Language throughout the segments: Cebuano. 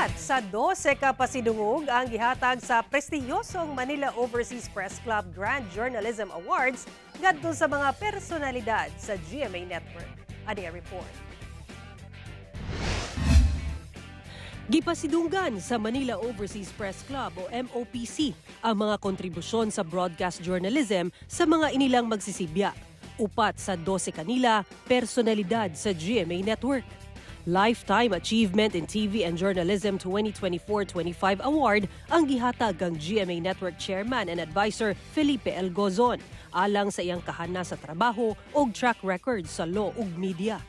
Upat sa 12 ka pasidungog ang gihatag sa prestihiyosong Manila Overseas Press Club Grand Journalism Awards ngadto sa mga personalidad sa GMA Network. Ani ang report. Gipasidunggan sa Manila Overseas Press Club o MOPC ang mga kontribusyon sa broadcast journalism sa mga inilang magsisibya. Upat sa 12 kanila, personalidad sa GMA Network. Lifetime Achievement in TV and Journalism 2024-25 Award ang gihatag kang GMA Network Chairman and Advisor Felipe L. Gozon alang sa iyang kahana sa trabaho ug track record sa law ug media.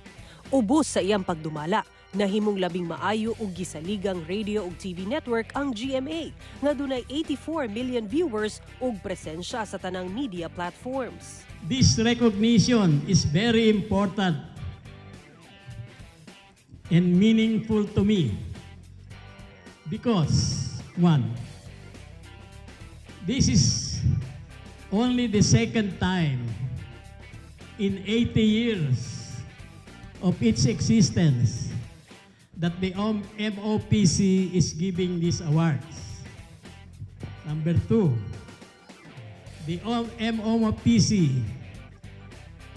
Ubos sa iyang pagdumala, nahimong labing maayo ug gisaligang radio ug TV network ang GMA nga dunay 84 million viewers ug presensya sa tanang media platforms. This recognition is very important and meaningful to me because, one, this is only the second time in 80 years of its existence that the MOPC is giving these awards. Number two, the MOPC,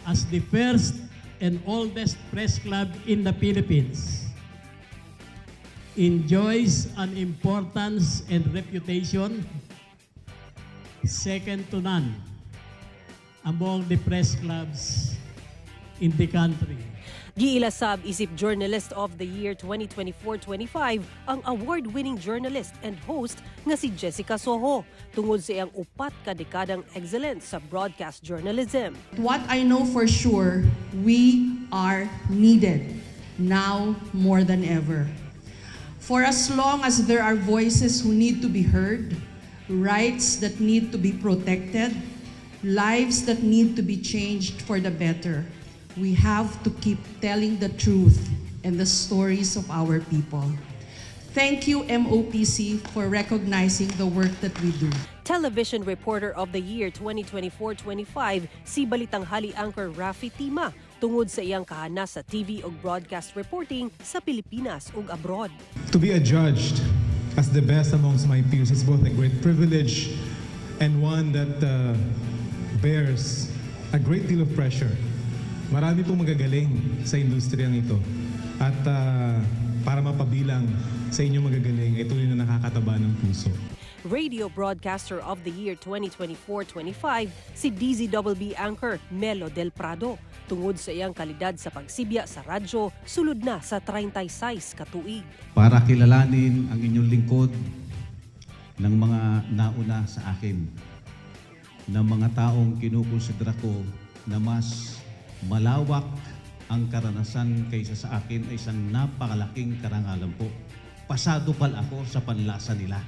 as the first and oldest press club in the Philippines, enjoys an importance and reputation second to none among the press clubs in the country. Giila sab isip Journalist of the Year 2024-25 ang award-winning journalist and host nga si Jessica Soho tungod sa iyang 4 ka dekadang excellence sa broadcast journalism. What I know for sure, we are needed now more than ever. For as long as there are voices who need to be heard, rights that need to be protected, lives that need to be changed for the better, we have to keep telling the truth and the stories of our people. Thank you, MOPC, for recognizing the work that we do. Television Reporter of the Year 2024-25 si Balitanghali anchor Rafi Tima tungod sa iyang kahana sa TV ug broadcast reporting sa Pilipinas ug abroad. To be adjudged as the best amongst my peers is both a great privilege and one that bears a great deal of pressure. Marami pong magagaling sa industriyang ito. At para mapabilang sa inyong magagaling ay tuloy na nakakataba ng puso. Radio Broadcaster of the Year 2024-25 si DZBB anchor Melo Del Prado tungod sa iyang kalidad sa pagsibya sa radyo sulod na sa 36 ka tuig. Para kilalanin ang inyong lingkod ng mga nauna sa akin, ng mga taong kinukonsidera ko na mas malawak ang karanasan kaysa sa akin, ay isang napakalaking karangalan po. Pasado pala ako sa panlasa nila.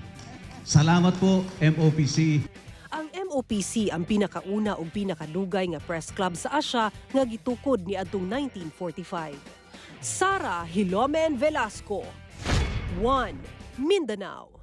Salamat po, MOPC. Ang MOPC ang pinakauna ug pinakadugay nga press club sa Asia nga gitukod niadtong 1945. Sara Hilomen Velasco, 1 Mindanao.